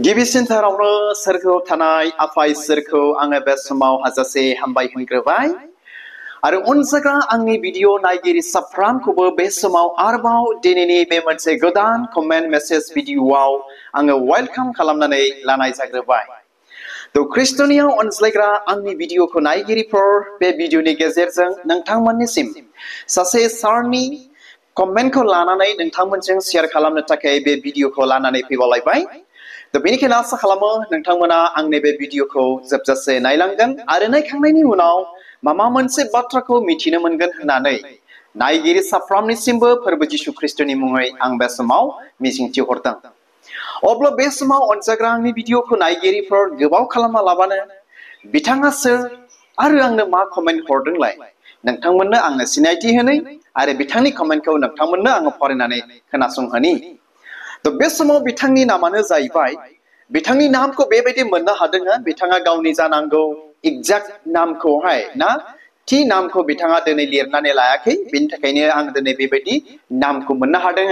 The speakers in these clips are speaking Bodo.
गिबिसिनथारावनो सोरगोआव थानाय आफा इसोरखौ आङो बे समाव हाजासे हामबाय होनग्रोबाय आरो अनजाग्रा आंनि भिडिअ नायगिरि साफ्रामखौबो बे समाव आरोबाव दिनैनि बे मोनसे गोदान कमेन्ट मेसेज भिडिअआव आङो वेलकाम खालामनानै लानाय जाग्रोबाय। थ' ख्रिस्टनियाव अनज्लायग्रा आंनि भिडिअखौ नायगिरिफोर बे भिडिअनि गेजेरजों नोंथांमोननिसिम सासे सारनि कमेन्टखौ लानानै नोंथांमोनजों शेयार खालामनो थाखाय बे भिडिअखौ लानानै फैबावलायबाय। थ' बेनिखायनो आसा खालामो नोंथांमोना आंनि बे भिडिअखौ जोबजासे नायलांगोन आरो नायखांनायनि उनाव माबा मोनसे बाथ्राखौ मिथिनो मोनगोन होननानै नायगिरि साफ्रामनिसिमबो फोरबो जिशु ख्रिस्टनि मुङै आं बे समाव मिजिंथिहरदों। अब्ला बे समाव अनजाग्रा आंनि भिडिअखौ नायगिरिफोर गोबाव खालामा लाबानो बिथाङा सोर आरो आंनो मा कमेन्ट हरदोंलाय नोंथांमोननो आंनो सिनायथि होनो आरो बिथांनि कमेन्टखौ नोंथांमोननो आङो फरायनानै खोनासंहोनि। थ' बे समाव बिथांनि नामानो जाहैबाय, बिथांनि नामखौ बेबायदि मोननो हादों बिथाङा गावनि जानांगौ एक्जेक्ट नामखौहाय ना थि नामखौ बिथाङा दिनै लिरनानै लायाखै, बेनि थाखायनो आं दिनै बेबायदि नामखौ मोननो हादों।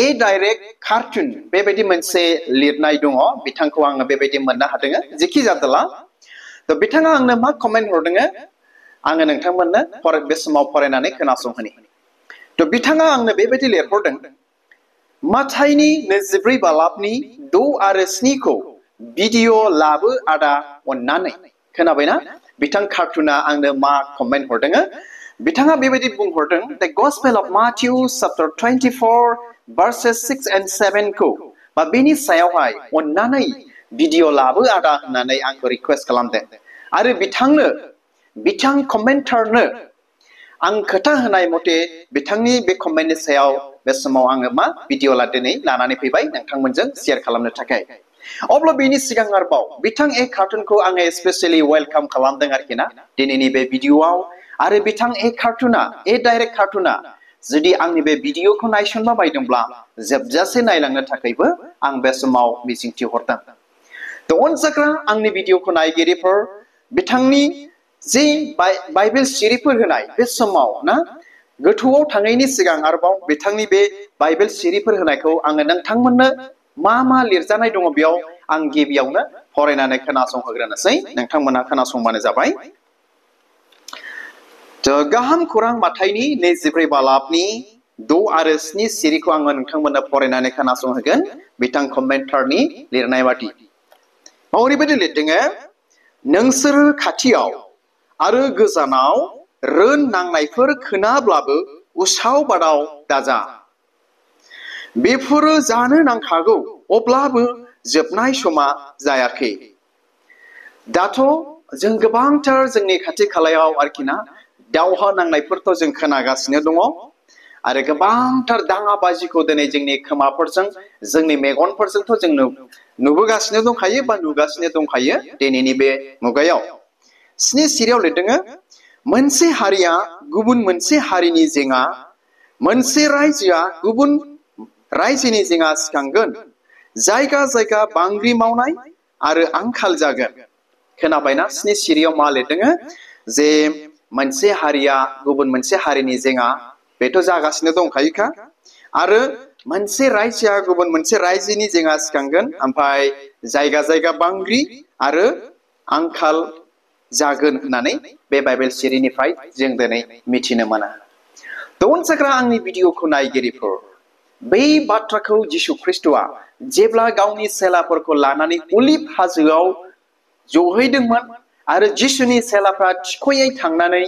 ए डाइरेक्ट कार्टुन बेबायदि मोनसे लिरनाय दङ, बिथांखौ आङो बेबायदि मोननो हादों। जेखि जादोला थ' बिथाङा आंनो मा कमेन्ट हरदों आङो नोंथांमोननो बे समाव फरायनानै खोनासंहोनि। थ' बिथाङा आंनो बेबायदि लिरहरदों, माथाइनि 24 बालाबनि 6 आरो 7 खौ भिडिअ लाबो आदा अननानै। खोनाबायना बिथां कार्टुना आंनो मा कमेन्ट हरदों? बिथाङा बेबायदि बुंहरदों, द gospel of माथिउ chapter 24 verses 6 and 7 खौ बा बेनि सायावहाय अननानै भिडिअ लाबो आदा होननानै आंखौ रिक्वेस्ट खालामदों आरो बिथां कमेन्टारनो आं खोथा होनाय मथे बिथांनि बे कमेन्टनि सायाव बे समाव आङो मा भिडिअ दिनै लानानै फैबाय नोंथांमोनजों शेयार खालामनो थाखाय। अब्ला बेनि सिगां आरोबाव बिथां ए कार्टुनखौ आङो स्पेसियेलि वेलकाम खालामदों आरोखि ना दिनैनि बे भिडिअआव। आरो बिथां ए कार्टुना ए डाइरेक्ट कार्टुना जुदि आंनि बे भिडिअखौ नायसनबा बायदोंब्ला जोबजासे नायलांनो थाखायबो आं बे समाव मिजिंथिहरदों। थ' अनजाग्रा आंनि भिडिअखौ नायगिरिफोर, बिथांनि जे बाइबेल सिरिफोर होनाय बे समाव ना गोथौआव थाङैनि सिगां आरोबाव बिथांनि बे बाइबेल सिरिफोर होनायखौ आङो नोंथांमोननो मा लिरजानाय दङ बेयाव आं गिबियावनो फरायनानै खोनासंहोग्रोनोसै, नोंथांमोना खोनासंबानो जाबाय। थ' गाहाम खौरां माथाइनि 24 बालाबनि 6 आरो 7 सिरिखौ आङो नोंथांमोननो फरायनानै खोनासंहोगोन बिथां कमेन्टारनि लिरनाय बादि। ओरैबायदि लिरदों, नोंसोरो खाथियाव आरो गोजानाव रोन नांनायफोर खोनाब्लाबो उसाव बादाव दाजा। बेफोरो जानो नांखागौ, अब्लाबो जोबनाय समा जायाखै। दाथ' जों गोबांथार जोंनि खाथि खालायाव आरोखि ना दावहा नांनायफोरथ' जों खोनागासिनो दङ आरो गोबांथार दाङाबाजिखौ दिनै जोंनि खोमाफोरजों जोंनि मेगनफोरजोंथ' जों नुबोगासिनो दंखायो बा नुगासिनो दंखायो दिनैनि बे मुगायाव। 7 सिरियाव लिरदों, मोनसे हारिया गुबुन मोनसे हारिनि जेंना, मोनसे रायजोआ गुबुन रायजोनि जेंना सिखांगोन, जायगा जायगा बांग्रि मावनाय आरो आंखाल जागोन। खोनाबायना 7 सिरियाव मा लिरदों? जे मोनसे हारिया गुबुन मोनसे हारिनि जेंना बेथ' जागासिनो दंखायोखा, आरो मोनसे रायजोआ गुबुन मोनसे रायजोनि जेंना सिखांगोन, ओमफ्राय जायगा जायगा बांग्रि आरो आंखाल जागोन होननानै बे बाइबेल सिरिनिफ्राय जों दिनै मिथिनो मोना। अनजाग्रा आंनि भिडिअखौ नायगिरिफोर, बै बाथ्राखौ जिशु ख्रिस्टआ जेब्ला गावनि सेलाफोरखौ लानानै अलिभ हाजोआव जहैदोंमोन आरो जिशुनि सेलाफ्रा थिख'यै थांनानै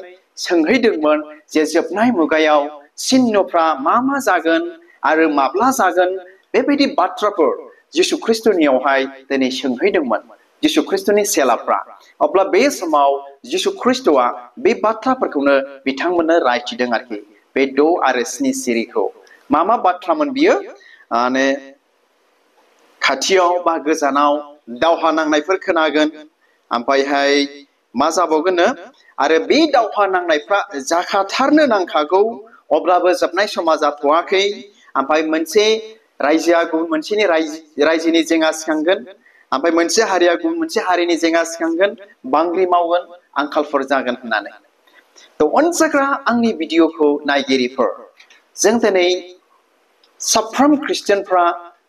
सोंहैदोंमोन जे जोबनाय मुगायाव चिन्हफ्रा मा जागोन आरो माब्ला जागोन, बेबायदि बाथ्राफोर जिशु ख्रिस्टनियावहाय दिनै सोंहैदोंमोन जिशु ख्रिस्टनि सेलाफ्रा। अब्ला बे समाव जिशु ख्रिस्टआ बे बाथ्राफोरखौनो बिथांमोननो रायथिदों आरोखि बे 6 आरो 7 सिरिखौ। मा बाथ्रामोन बियो? माने खाथियाव बा गोजानाव दावहा नांनायफोर खोनागोन, ओमफ्रायहाय मा जाबावगोननो, आरो बे दावहा नांनायफ्रा जाखाथारनो नांखागौ, अब्लाबो जोबनाय समा जाथ'वाखै। ओमफ्राय मोनसे रायजोआ गुबुन मोनसेनि रायजोनि जेंना सिखांगोन, ओमफ्राय मोनसे हारिया गुबुन मोनसे हारिनि जेंना सिखांगोन, बांग्रि मावगोन, आंखालफोर जागोन होननानै। थ' अनजाग्रा आंनि भिडिअखौ नायगिरिफोर, जों दिनै साफ्रोम ख्रिस्टियानफ्रा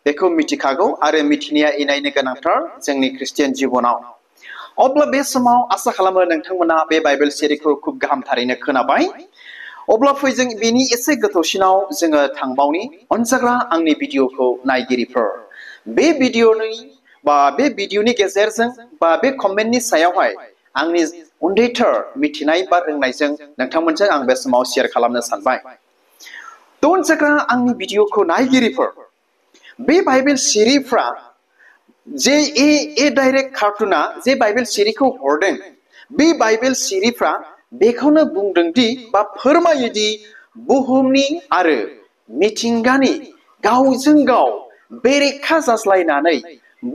बेखौ मिथिखागौ आरो मिथिनाया इनायनो गोनांथार जोंनि ख्रिस्टियान जिबनाव। अब्ला बे समाव आसा खालामो नोंथांमोना बे बाइबेल सिरिखौ खुब गाहामथारैनो खोनाबाय। अब्ला फै जों बेनि एसे गोथौसिनाव जोङो थांबावनि। अनजाग्रा आंनि भिडिअखौ नायगिरिफोर, बे भिडिअनि गेजेरजों बा बे कमेन्टनि सायावहाय आंनि उन्दैथार मिथिनाय बा रोंनायजों नोंथांमोनजों आं बे समाव शेयार खालामनो सानबाय। अनजाग्रा आंनि भिडिअखौ नायगिरिफोर, बे बाइबेल सिरिफ्रा जे डाइरेक्ट कार्टुना जे बाइबेल सिरिखौ हरदों, बे बाइबेल सिरिफ्रा बेखौनो बुंदोंदि बा फोरमायोदि बुहुमनि आरो मिथिंगानि गावजों गाव बेरेखा जाज्लायनानै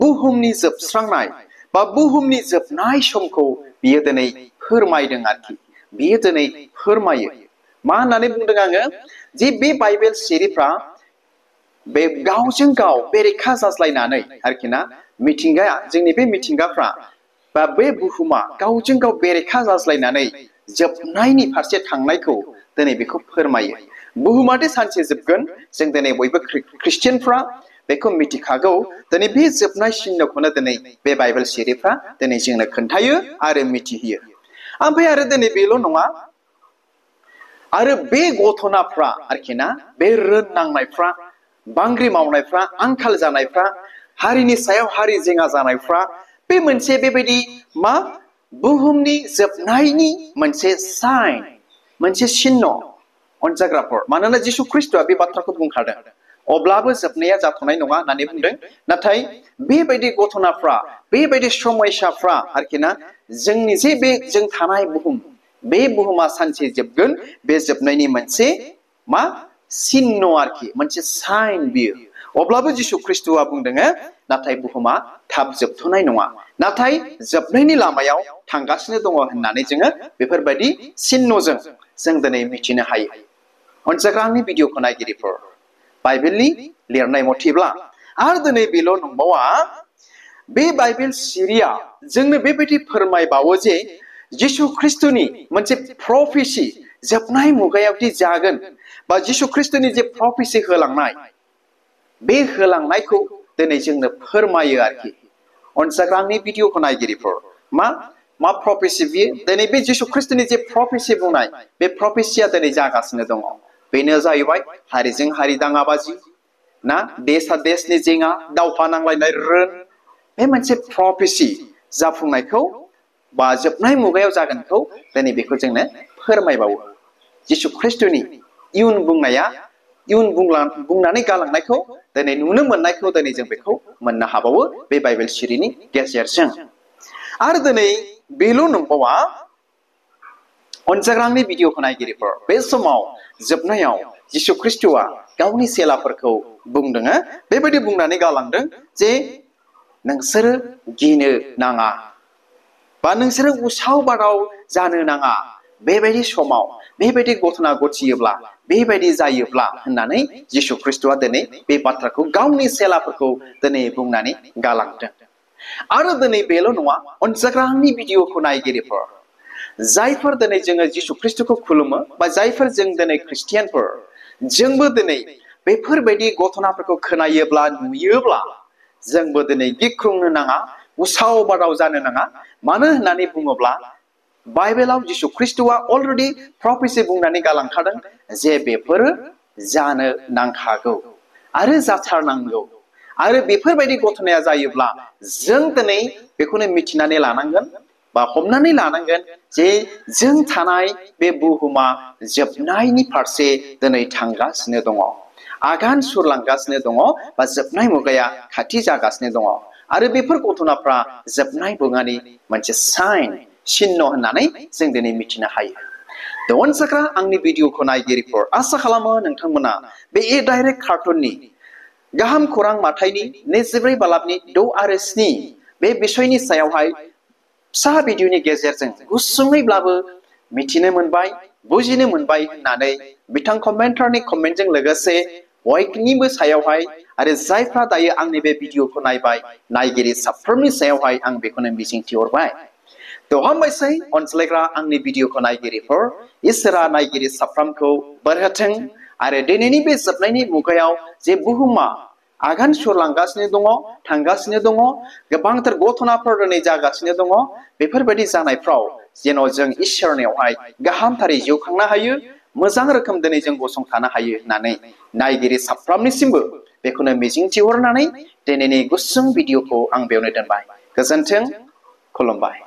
बुहुमनि जोबस्रांनाय बा बुहुमनि जोबनाय समखौ बियो दिनै फोरमायदों आरोखि। बियो दिनै फोरमायो। मा होननानै बुंदों आङो? जे बे बाइबेल सिरिफ्रा बे गावजों गाव बेरेखा जाज्लायनानै आरोखि ना, मिथिंगाया, जोंनि बे मिथिंगाफ्रा बा बे बुहुमा गावजों गाव बेरेखा जाज्लायनानै जोबनायनि फारसे थांनायखौ दिनै बेखौ फोरमायो। बुहुमादि सानसे जोबगोन, जों दिनै बयबो ख्रिस्टियानफ्रा बेखौ मिथिखागौ। दिनै बे जोबनाय सिनखौनो दिनै बे बाइबेल सिरिफ्रा दिनै जोंनो खोन्थायो आरो मिथिहोयो। ओमफ्राय आरो दिनै बेल' नङा, आरो बे घटनाफ्रा आरोखि ना, बे रोननांनायफ्रा, बांग्रि मावनायफ्रा, आंखाल जानायफ्रा, हारिनि सायाव हारि जेंना जानायफ्रा, बे मोनसे बेबायदि मा बुहुमनि जोबनायनि मोनसे साइन, मोनसे चिन्ह अनजाग्राफोर। मानोना जिसु ख्रिस्ट'आ बे बाथ्राखौ बुंखादों। अब्लाबो जोबनाया जाथ'नाय नङा होननानै बुंदों। नाथाय बेबायदि घटनाफ्रा, बेबायदि समयसाफ्रा आरोखि ना, जोंनि जे बे जों थानाय बुहुम, बे बुहुमा सानसे जोबगोन। बे जोबनायनि मोनसे मा चिन्ह आरोखि, मोनसे साइन बियो। अब्लाबो जिसु ख्रिस्ट'आ बुंदों, नाथाय बुहुमा थाब जोबथ'नाय नङा, नाथाय जोबनायनि लामायाव थांगासिनो दङ होननानै जोङो बेफोरबायदि चिन्हजों जों दिनै मिथिनो हायो। अनजाग्रा आंनि भिडिअखौ नायगिरिफोर, बाइबेलनि लिरनाय मथेब्ला आरो दिनै बेल' नंबावा, बे बाइबेल सिरिया जोंनो बेबायदि फोरमायबावो जे जिसु ख्रिस्ट'नि मोनसे प्रफेसि, जोबनाय मुगायावदि जागोन, बा जिसु ख्रिस्ट'नि जे प्रफेसि होलांनाय, बे होलांनायखौ दिनै जोंनो फोरमायो आरोखि। अनजाग्रा आंनि भिडिअखौ नायगिरिफोर, मा प्रफेसि बियो? दिनै बे जिसु ख्रिस्ट'नि जे प्रफेसि बुंनाय, बे प्रफेसिया दिनै जागासिनो दङ। बेनो जाहैबाय हारिजों हारि दाङाबाजि ना, देशा देशनि जेंना, दावहा नांलायनाय रोन, बे मोनसे प्रफेसि जाफुंनायखौ बा जोबनाय मुगायाव जागोनखौ दिनै बेखौ जोंनो फोरमायबावो। जिसु ख्रिस्ट'नि इयुन बुंनाया, इयुन बुंनानै गालांनायखौ दिनै नुनो मोननायखौ दिनै जों बेखौ मोननो हाबावो बे बाइबेल सिरिनि गेजेरजों। आरो दिनै बेल' नंबावा, अनजाग्रा आंनि भिडिअखौ नायगिरिफोर, बे समाव जोबनायाव जिसु ख्रिस्ट'आ गावनि चेलाफोरखौ बुंदों, बेबायदि बुंनानै गालांदों जे नोंसोरो गिनो नाङा, बा नोंसोरो उसाव बादाव जानो नाङा। बेबायदि समाव बेबायदि घटना घटियोब्ला, बेबायदि जायोब्ला होननानै जिसु ख्रिस्ट'आ दिनै बे बाथ्राखौ गावनि चेलाफोरखौ दिनै बुंनानै गालांदों। आरो दिनै बेल' नङा, अनजाग्रा आंनि भिडिअखौ नायगिरिफोर, जायफोर दिनै जोङो जिसु ख्रिस्ट'खौ खुलुमो, बा जायफोर जों दिनै ख्रिस्टियानफोर, जोंबो दिनै बेफोरबायदि घटनाफोरखौ खोनायोब्ला, नुयोब्ला, जोंबो दिनै गिख्रंनो नाङा, उसाव बादाव जानो नाङा। मानो होननानै बुङोब्ला बाइबेलाव जिसु ख्रिस्ट'आ अलरेडि प्रफेसि बुंनानै गालांखादों जे बेफोरो जानो नांखागौ आरो जाथारनांगौ। आरो बेफोरबायदि घटनाया जायोब्ला जों दिनै बेखौनो मिथिनानै लानांगोन बा हमनानै लानांगोन जे जों थानाय बे बुहुमा जोबनायनि फारसे दिनै थांगासिनो दङ, आगान सुरलांगासिनो दङ, बा जोबनाय मुगाया खाथि जागासिनो दङ। आरो बेफोर घटनाफ्रा जोबनाय मुगानि मोनसे साइन, चिन्ह होननानै जों दिनै मिथिनो हायो। अनजाग्रा आंनि भिडिअखौ नायगिरिफोर, आसा खालामो नोंथांमोना बे डाइरेक्ट कार्टुननि गाहाम खौरां माथाइनि 24 बालाबनि 6 आरो 7 बे बिसयनि सायावहाय फिसा भिडिअनि गेजेरजों गुसुङैब्लाबो मिथिनो मोनबाय, बुजिनो मोनबाय होननानै बिथां कमेन्टारनि कमेन्टजों लोगोसे बयनिबो सायावहाय आरो जायफ्रा दायो आंनि बे भिडिअखौ नायबाय, नायगिरि साफ्रोमनि सायावहाय आं बेखौनो मिजिंथिहरबाय। हामबायसै अनज्लायग्रा आंनि भिडिअखौ नायगिरिफोर, इसोरा नायगिरि साफ्रोमखौ बोर होथों। आरो दिनैनि बे जोबनायनि मुगायाव जे बुहुमा आगान सुरलांगासिनो दङ थांगासिनो दङ गोबांथार घटनाफोर दिनै जागासिनो दङ बेफोरबायदि जानायफ्राव जेन' जों इसोरनियावहाय गाहामथारै जिउ खांनो हायो मोजां रोखोम दिनै जों गसंथानो हायो होननानै नायगिरि साफ्रोमनिसिमबो बेखौनो मिजिंथिहरनानै दिनैनि गुसुं भिडिअखौ आं बेयावनो दोनबाय गोजोन्थों खुलुमबाय